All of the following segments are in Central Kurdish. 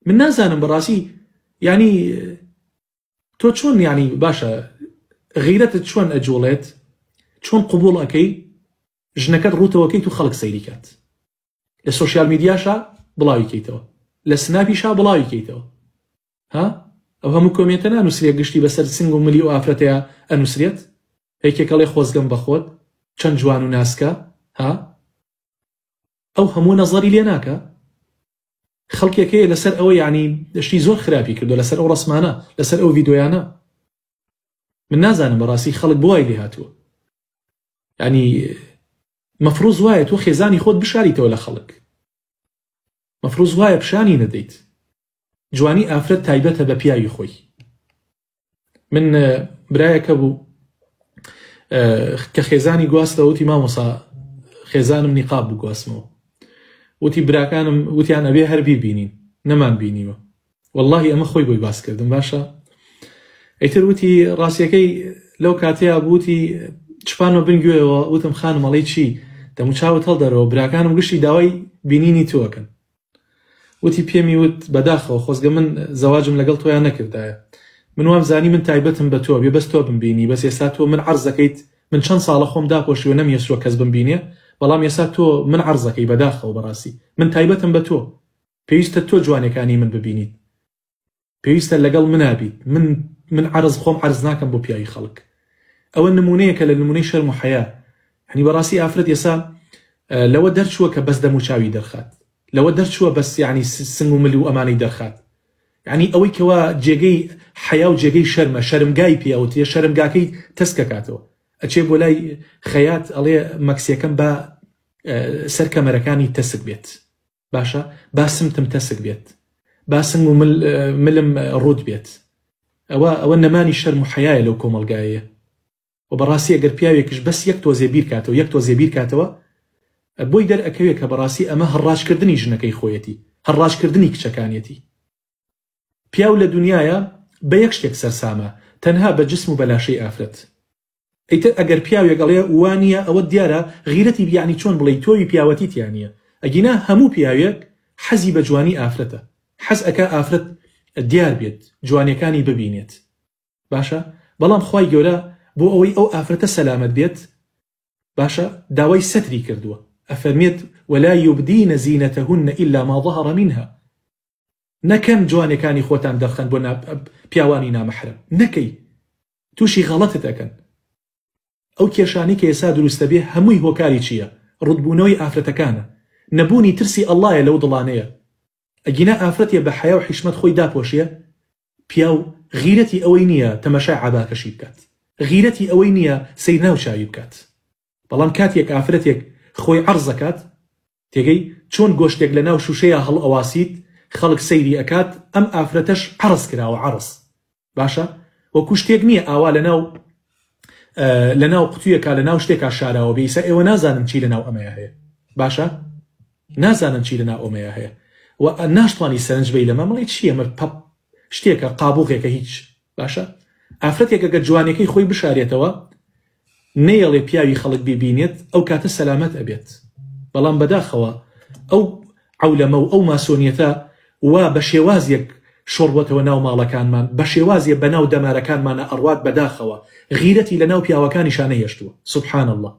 من نازانم بەڕاستی یعنی تۆ چۆن یعنی باشە غیرەتت چۆن ئەجوڵێت چۆن قبوڵ ئەەکەی ژنەکەت ڕووتەوەکەیت و خەڵک سەیری کات لە سۆشیال میدیاشا بڵاوی کەیتەوە لە سناپیشا بڵاوی کەیتەوە ها ئەو هەموو کۆمێنتە نانووسرێت گشتی بەسەر سنگ و ملی و ئافرەتەیە ئەنووسرێت یەکێک ئەڵێ خۆزگەم بەخۆت چەند جوان و ناسکە ها ئەو هەموو نەزەری لێ ناکە خەڵکێک هەیە لەسەر ئەوە یعنی شتی زۆر خراپی کردو لەسەر ئەو ڕسمانە لەسەر ئەو ڤیدۆیانە من نازانم بەڕاستی خەڵک بۆ وای لێ هاتووە ینی مەفروز وایە تۆ خێزانی خۆت بشاریتەوە لە خەڵک مەفروز وایە پیشانی نەدەیت جوانی ئافرەت تایبەتە بە پیاوی خۆی من برایەکە بوو کە خێزانی گواستەوە وتی مامۆسا خێزانم نیقاب بوو گواستمەوە وتی براکانم وتیان ئەبێ هەر بیبینین نەمان بینیوە واللهی ئەمە خۆی بۆی باس کردم باشە ئیتر وتی ڕاستیەکەی لەو کاتەیە بووتی چپانمە بن گوێەوە وتم خانم ئەڵێی چی دەموچاوت هەڵدەرەوە براکانم گشتی داوای بینینی تۆکەن وتی پێمی وت بەداخەوە خۆزگە من زەواجم لەگەڵ تۆیا نەکردایە من وام زانی من تایبەتم بە تۆ بێ بەس تۆ بمبینی بەس ئێستا تۆ من عەرزەکەیت من چەند ساڵە خۆم داپۆشیوە نەمیەسووە کەس بمبینێ بەڵام ئێستا تۆ من عەرزەکەی بەداخەوە بەڕاستی من تایبەتم بە تۆ پێویستە تۆ جوانەکانی من ببینیت پێویستە لەگەڵ منا بیت من من عەرز خۆم عەرز ناکەم بۆ پیاوی خەڵک ئەوە نمونەیەکە لە نمونەی شەرم و حەیا هەنی بەڕاستی ئافرەت ئێسا لەوە دەرچووە کە بەس دەم و چاوی دەرخات لەوە دەرچووە بەس یعنی سنگ و مل و ئەمانەی دەرخات یعنی ئەوەی کەوا جێگەی حەیا و جێگەی شەرمە شەرمگای پێ ئەوترێ شەرمگاکەی تەسکەکاتەوە ئەچێ بۆ لای خەیات ئەڵێ مەکسیەکەم با سەر کەمەرەکانی تەسک بێت باشە با سمتم تەسک بێت با سنگ و مل ملم ڕووت بێت ئەوە ئەوە نەمانی شەرم و حەیایە لەو کۆمەڵگایە و بەڕاستی ئەگەر پیاوێکش بەس یەک تۆزێ بیرکاتەوە یەک تۆزێ بیرکاتەوە بۆی دەرئەکەوێ کە بەڕاستی ئەمە هەڕاجکردنی ژنەکەی خۆیەتی هەڕاجکردنی کچەکانیەتی پیاو لە دنیاە بە یەک شتێک سەرسامە تەنها بە جسم و بە لاشەی ئافرەت ئیتر ئەگەر پیاوێک ئەڵێ وا نییە ئەوە دیارە غیرەتی یەعنی چۆن بڵێی تۆوی پیاوەتی تیا نییە ئەگینا هەموو پیاوێک حەزی بە جوانی ئافرەتە حەز ئەکا ئافرەت دیار بێت جوانیەکانی ببینێت باشە بەڵام خوای گەورە بۆ ئەوەی ئەو ئافرەتە سەلامەت بێت باشە داوای سەتری کردووە ئەفەرمێت ولا یبدین زینتهن الا ما ظهر منها نەکەن جوانەکانی خۆتان دەرخەن بۆ پیاوانی نامەحرەم نەکەی توشی غەڵەتت ئەکەن ئەو کێشانەی کە ئێستا دروست ئەبێ هەمووی هۆکاری چیە ڕوتبونەوەی ئافرەتەکانە نەبونی ترسی اللە یە لەو دڵانەیە ئەگینا ئافرەتێ بە حەیا و حیشمەت خۆی داپۆشێ پیاو غیرەتی ئەوەی نیە تەمەشای عەباکەشی بکات غیرەتی ئەوەی نیە سەیر ناو چاوی بکات بەڵام کاتێک ئافرەتێک خۆی عەرز ئەکات تێگەی چۆن گۆشتێک لە ناو شوشەیا هەڵئەواسیت خەڵک سەیری ئەکات ئەم ئافرەتەش عەرز کراوە عەرز باشە وەکو شتێک نییە ئاوا لە ناو لە ناو قوتویەکە لە ناو شتێکا شاراوە بێ ئیسا ئێوە نازانن چی لە ناو ئەمەیە هەیە باشە نازانن چی لە ناو ئەمەیە هەیە و ناشتوانی سەرنج بەی لەمە مڵی چی ئەمە پەپ شتێکە قابوغێکە هیچ باشە ئافرەتێک ئەگەر جوانیەکەی خۆی بشارێتەوە نەیەڵێ پیاوی خەڵک بیبینێت ئەو کاتە سەلامەت ئەبێت بەڵام بەداخەوە ئەو عەولەمە و ئەو ماسۆنیەتە وا بە شێوازێک شۆڕبۆتەوە ناو ماڵەکانمان بە شێوازێ بەناو دەمارەکانمانە ئەڕوات بەداخەوە غیرەتی لەناو پیاوەکانیشا نەهێشتووە سبحان اللە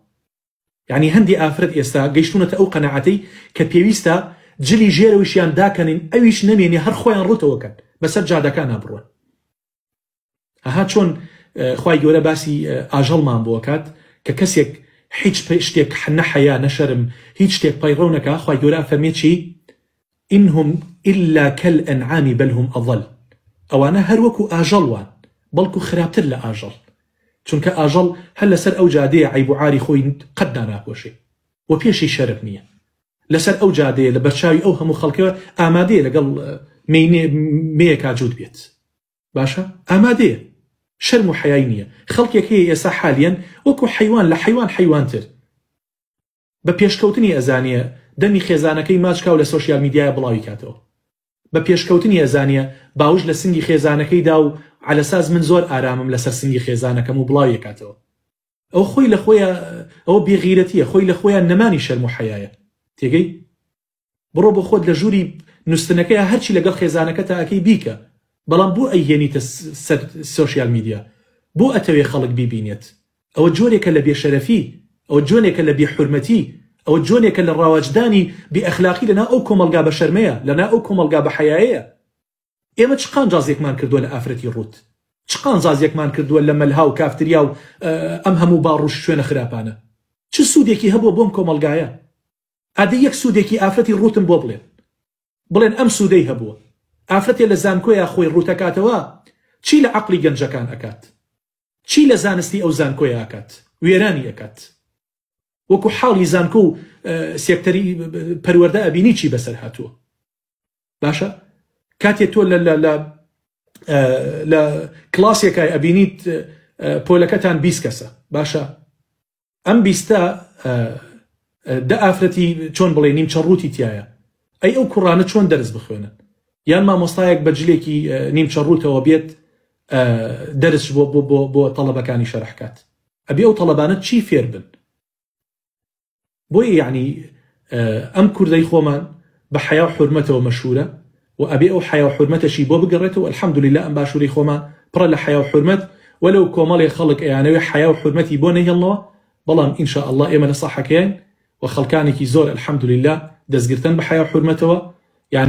یانی هەندی ئافرەت ئێستا گەیشتونەتە ئەو قەناعەتەی کە پێویستە جلی ژێرەوەیشیان داکەنین ئەویش نەمێنێ هەر خۆیان ڕوتەوە کەن بەسەر جادەکانا بڕۆن ئەها چۆن خوای گەورە باسی ئاژەڵمان بۆ کات کە کەسێک هیچ شتێک نە حەیا نە شەرم هیچ شتێک پەیڕەو نەکا خوای گەورە ئەفەرمێ چی إن هم إلا كالأنعام بل هم أضل ئەوانە هەر وەکو ئاژەڵ وان بەڵکو خراپتر لە ئاژەڵ چونکە ئاژەڵ هەر لەسەر ئەو جادەیە عەیب و عاری خۆی قەت داناپۆشێ و پێشی شەرم نییە لەسەر ئەو جادەیە لە بەرچاوی ئەو هەموو خەڵکە ئامادەیە لەگەڵ مێینێ مێیەکا جووت بێت باشە ئامادەیە شەرم و حەیای نییە خەڵکێک هەیە ئێسا حالیەن وەکو حەیوان لە حەیوان حەیوانتر بە پێشکەوتنی ئەزانێ دەمی خێزانەکەی ماچ کا و لە سۆشیال میدیایا بڵاوی کاتەوە. بە پێشکەوتنی ئەزانێ باوش لە سنگی خێزانەکەی دا و عەلەساس من زۆر ئارامم لەسەر سنگی خێزانەکەم و بڵاوی کاتەوە. ئەوە خۆی لە خۆیا ئەوە بێغیرەتیە خۆی لە خۆیا نەمانی شەرم و حەیایە. تێگەی؟ بڕۆ بۆ خۆت لە ژووری نوستنەکەیا هەرچی لەگەڵ خێزانەکەتا ئەکەی بیکە بەڵام بۆ ئەیهێنیتە سەر سۆشیال میدیا بۆ ئەتەوێ خەڵک بیبینێت ئەوە جۆرێکە لە بێشەرەفی ئەوە جۆنێکە لە بێحورمەتی ئەوە جۆنێکە لە ڕاواجدانی بێ ئەخلاقی لەناو ئەو کۆمەڵگا بەشەرمەیە لەناو ئەو کۆمەڵگا بەحەیایەیە. ئێمە چ قانجازێکمان کردووە لە ئافرەتی ڕووت؟ چ قانزازێکمان کردووە لە مەلها و کافتریا و ئەم هەموو باڕ و شوێنە خراپانە؟ چ سوودێکی هەبووە بۆم کۆمەڵگایە؟ ئادەی یەک سوودێکی ئافرەتی ڕووتم بۆ بڵێن. بڵێن ئەم سوودەی هەبووە. ئافرەتێ لە زانکۆیا خۆی ڕووتەکاتەوە چی لە عەقڵی گەنجەکان ئەکات؟ چی لە زانستی ئەو زانکۆیە ئەکات؟ وێرانی ئەکات. وەکو حاڵی زانکۆ و سێکتەری پەروەردە ئەبینی چی بەسەر هاتووە. باشە کاتێ تۆ لە لە لە لە کلاسێکای ئەبینیت پۆلەکەتان 20 کەسە باشە ئەم بیستە دە ئافرەتی چۆن بڵێ نیمچە ڕووتی تایە ئەی ئەو کوڕانە چۆن دەرس بخوێنن یان مامۆستایەک بە جلێکی نیمچە ڕووتەوە بێت دەرس بۆ بۆ بۆ بۆ تەڵەبەکانی شەرحکات ئەبێ ئەو تەڵەبانە چی فێر بن بۆیە یەعنی ئەم کوردەی خۆمان بە حەیا و حورمەتەوە مەشهورە و ئەبێ ئەو حەیا و حورمەتەشی بۆ بگەڕێتەوە الحمدللە ئەم باشوورەی خۆمان پڕە لە حەیا و حورمەت وەلەو کۆمەڵێ خەڵک ئەیانەوێ حەیا و حورمەتی بۆ نەهێڵنەوە بەڵام ان شاء اللە ئێمە لە ساحەکەین و خەڵکانێکی زۆر الحمدللە دەستگرتن بە حەیا و حورمەتەوە یان.